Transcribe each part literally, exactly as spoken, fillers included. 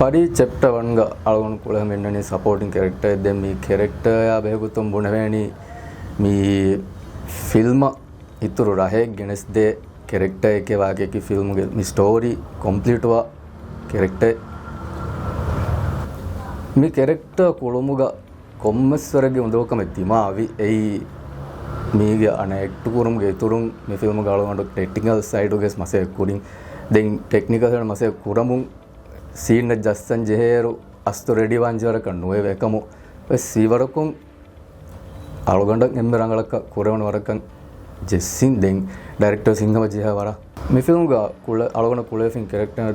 ޕަރީ ޗެޕްޓަ ވަންގަ އަޅުގަނޑު ކުޅެހަމަ އިންނަނީ ސަޕޯޓިން ކެރެކްޓަރެއް. ދެން މި ކެރެކްޓަރއާ ބެހޭގޮތުން ބުނެވޭނީ މި ފިލްމަށް އިތުރު ރަހެއް ގެނެސްދޭ ކެރެކްޓަރެކޭ ވާގެކި ފިލްމުގެ މި ސްޓޯރީ ކޮމްޕްލީޓްވާ ކެރެކްޓަރެއް. މި ކެރެކްޓަރ ކުޅުމުގަ ކޮންމެސްވަރެއްގެ އުނދަގޫކަމެއް ދިމާވި. އެއީ މީގެ އަނެއް އެކްޓް ކުރުމުގެ އިތުރުން މި ފިލްމުގަ އަޅުގަނޑު ޓެކްނިކަލް ސައިޑުގެ މަސައްކަތް ކުރިން. ދެން ޓެކްނިކަލް ސައިޑު މަސައްކަތް ކުރަމުން ސީންއެއް ޖައްސަން ޖެހޭއިރު އަސްތު ރެޑީ ވާންޖެހޭ ވަރަކަށް ނުވެވޭ. އެކަމު ވެސް ހީވަރަކުން އަޅުގަނޑަށް އެންމެ ރަނގަޅަކަށް ކުރެވުނު ވަރަކަށް ޖެއްސިން. ދެން ޑައިރެކްޓަރ ހިތްހަމަ ޖެހޭ ވަރަށް. މި ފިލްމުގަ ކުޅެ-، އަޅުގަނޑު ކުޅެފިން ކެރެކްޓަރ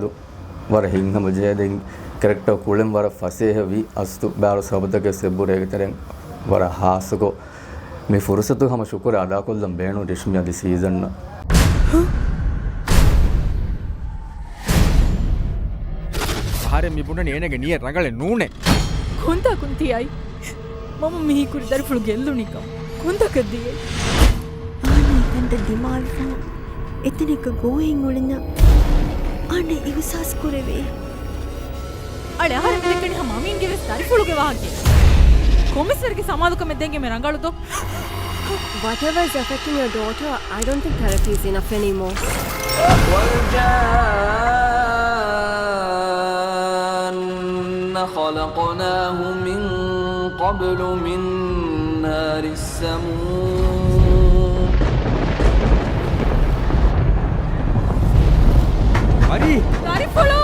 ވަރަށް ހިތްހަމަ ޖެހޭ. ދެން ކެރެކްޓަރ ކުޅެން ވަރަށް ފަސޭހަވި. އަސްތު ބާރު ސަބަތަކެއް ސެބުރޭގެ ތެރެން ވަރަށް ހާއްސަކޮށް، މި ފުރުސަތު ހަމަ ޝުކުރެއް އަދާކޮށްލަން ބޭނުން ރިޝްމި އަދި ސީޒަންއަށް. އަހަރެން މި ބުނަނީ އޭނަގެ ނިޔަތް ރަނގަޅެއް ނޫނޭ. ކޮންތާކުން ތިޔައީ؟ މަމަ މިހީކުރި ދަރިފުޅު ގެއްލުނީކަން ކޮންތާކަށް ދިޔައީ؟ އާނީ ތަންތަން ދިމާވިފަ އެތަނެއްގަ ގޯހެއް އުޅެންޏާ އާންނަ އިހުސާސް ކުރެވޭ. އަޅެ އަހަރެން ދެއްކަނީ ހަމަ އަމީންގެ ވެސް ދަރިފުޅުގެ ވާހަކައެއް. ކޮމިސަރގެ ސަމާލުކަމެއް ދޭން އެންމެ ރަނގަޅު ދޯ؟ Whatever is affecting your daughter, I don't think therapy is enough anymore. وَالْجَانَّ خَلَقْنَاهُ مِن قَبْلُ مِن نَّارِ السَّمُومِ. އަރި! ދަރިފުޅު!